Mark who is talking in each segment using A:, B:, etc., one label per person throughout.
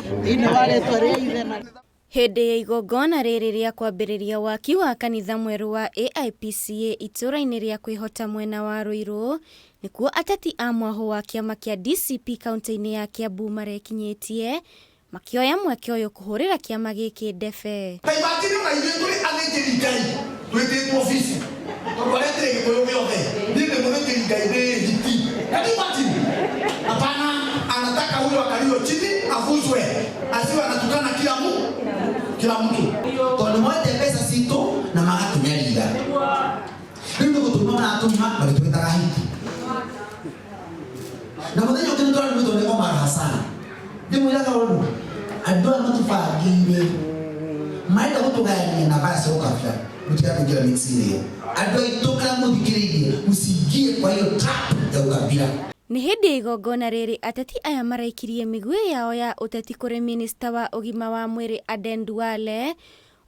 A: Thĩinĩ wa rĩtwa rĩa Ithe na.
B: Hĩndĩ ya igongona rĩrĩ rĩa kwambĩrĩria waki wa kanitha mwerũ wa AIPCA itũũra-inĩ rĩa Kwĩhota mwena wa Ruiru, nĩkuo ateti a mwahũ wa kĩama kĩa DCP kaunti-inĩ ya Kiambu marekinyĩtie, makĩoya mweke ũyũ kũhũrĩra kĩama gĩkĩ ndebe.
C: Ta imagine ona ithuĩ tũrĩ athĩnjĩri Ngai twĩtĩtwo obici tondũ arĩa tĩrĩ gĩkũyũ gĩothe niĩ ndĩ mũthĩnjĩri Ngai ndĩ hiti. Can you imagine? Hapana, anataka huyo akaliwe chini afuzwe, asiwe anatukana kila mu kila mtu.
D: Tondũ moete mbeca citũ na magatũnyarira. Rĩu nĩ gũtũma maratũma magĩtwĩtaga hiti. Na mũthenya ũngĩ nĩtwarũmĩtwo nĩ Omar Hassan. Ndĩmwĩraga ũndũ, andũ aya matũbangĩire marenda gũtũgayania na mbara cia ũkabira, mũtiga kũingĩra mix-inĩ ĩyo. Andũ aitũ arĩa mũthikĩrĩirie, mũciingie kwa hiyo trap ya ukabila.
B: Nĩ hĩndĩ ya igongona rĩrĩ ateti aya maraikirie mĩguĩ yao ya ũteti kũrĩ minista wa ũgima wa mwĩrĩ Aden Duale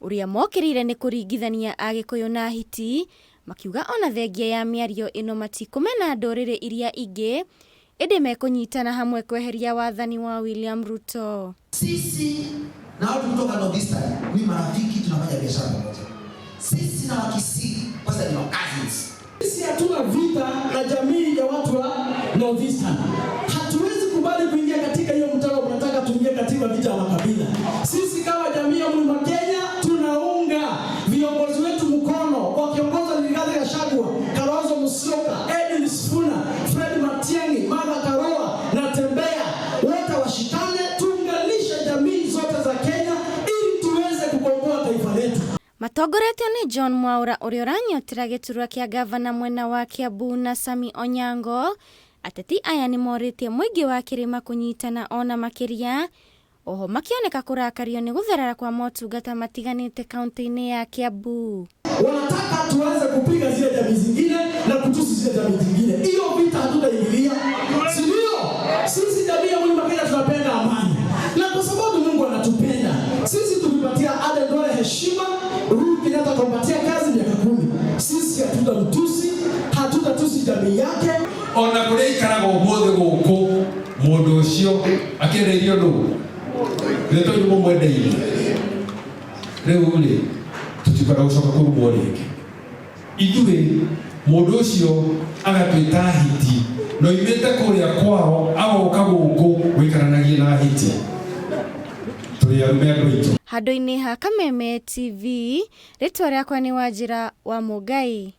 B: ũrĩa mokĩrĩire nĩ kũringithania Agĩkũyũ na hiti, makiuga ona thengia ya mĩario ĩno matikũmena ndũrĩrĩ iria ingĩ ĩndĩ mekũnyitana hamwe kweheria wathani wa William Ruto.
D: Sisi na watu kutoka North Eastern ni marafiki, tunafanya biashara pamoja. Sisi na Wakisii kwanza ni cousins.
E: Sisi hatuna vita na jamii ya watu wa North Eastern. Hatuwezi kubali kuingia katika hiyo mtaro, mnataka tuingie katika vita ya makabila. Sisi kama jamii ya Mlima Kenya tunaunga viongozi wetu mkono wakiongozwa ni Rigathi Gachagua, Kalonzo Musyoka, Edwin Sifuna, Fred Matiang'i, Martha Karua na Tembea, wote washikane, tuunganishe jamii zote za Kenya ili tuweze kukomboa taifa letu.
B: Matongoretio nĩ John Mwaura ũrĩa ũranyotera gĩturwa kĩa gavana mwena wa Kiambu na Sami Onyango, ateti aya nĩ morĩtie mũingĩ wa kĩrĩma kũnyitana ona makĩria, oho makĩoneka kũrakario nĩ gũtherera kwa motungata matiganĩte kaunti-inĩ ya Kiambu.
E: Wanataka tuanze kupiga zile jamii zingine na kutusi zile jamii zingine. Hiyo vita hatutaingilia, si ndio? Sisi jamii ya Mlima Kenya tunapenda amani, na kwa sababu Mungu anatupenda sisi, tulipatia Aden Duale heshima, Uhuru Kenyatta akampatia kazi miaka 10. Sisi hatutamtusi, hatutatusi jamii yake.
F: Ona kũrĩa aikaraga ũmũthĩ gũkũ mũndũ ũcio akĩendeirio nũ githĩ to inyuĩ mũmwendeirie rĩu rĩ tũtikwenda gũcoka kũrumwo rĩngĩ ithuĩ mũndũ ũcio agatwĩta hiti na oimĩte kũrĩa kwao agoka gũkũ gũikaranagia na hiti tũrĩ arume andũ aitũ.
B: Handũ-inĩ ha Kameme TV, rĩtwa rĩakwa nĩ Wanjĩra wa Mũngai.